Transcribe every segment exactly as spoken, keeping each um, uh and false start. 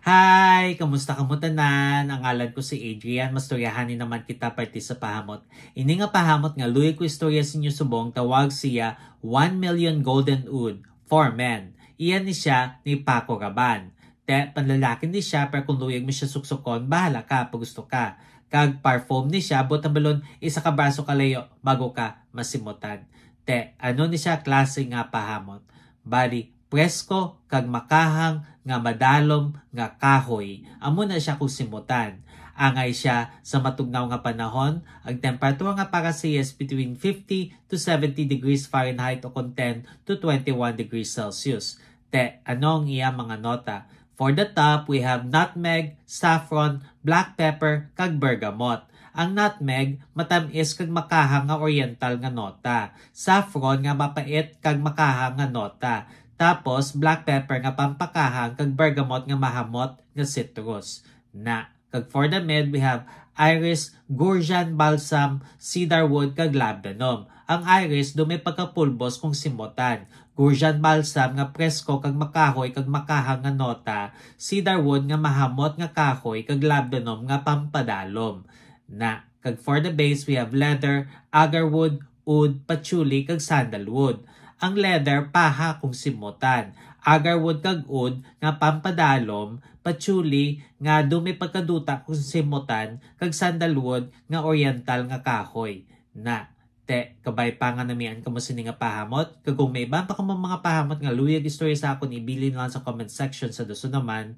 Hi! Kamusta kamo tanan? Ang ngalan ko si Adrian. Mastoryahan ni naman kita parte sa pahamot. Ini nga pahamot nga luyag ko istorya sa inyo subong, tawag siya One Million Golden Oud for Men. Iyan ni siya ni Paco Rabanne. Te, panlalaki ni siya, pero kung luyag mo siya suksukon, bahala ka, pag gusto ka. Kag parfum ni siya, buot hambalon, isa ka braso kalayo, bago ka masimutan. Te, ano ni siya klase nga pahamot? Bali, presko kag makahang nga madalom nga kahoy. Amo na siya kung simutan. Angay siya sa matugnaw nga panahon, ang temperatura nga para sa iya is between fifty to seventy degrees Fahrenheit o kon ten to twenty-one degrees Celsius. Te, ano ang iya mga nota? For the top, we have nutmeg, saffron, black pepper, kag bergamot. Ang nutmeg, matamis kag makahang nga oriental nga nota. Saffron nga mapait kag makahang nga nota. Tapos, black pepper nga pampakahang kag bergamot nga mahamot nga citrus. Na, kag for the mid, we have iris, gurjan balsam, cedarwood, kag labdanum. Ang iris, daw may pagkapulbos kung simutan. Gurjan balsam nga presko kag makahoy kag makahang nga nota, cedarwood nga mahamot nga kahoy, kag labdanum nga pampadalom. Na, kag for the base, we have leather, agarwood, oud, patchouli, kag sandalwood. Ang leather, paha kung simutan. Agarwood kag oud nga pampadalom, patchouli nga daw may pagkaduta kung simutan, kag sandalwood nga oriental nga kahoy. Na, te, kabay pa nga namian kamo sini nga pahamot, kag kung may iban pa kamo mga pahamot nga luyag istorya sa akon, ibilin lang sa comment section sa dason naman.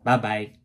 Bye-bye!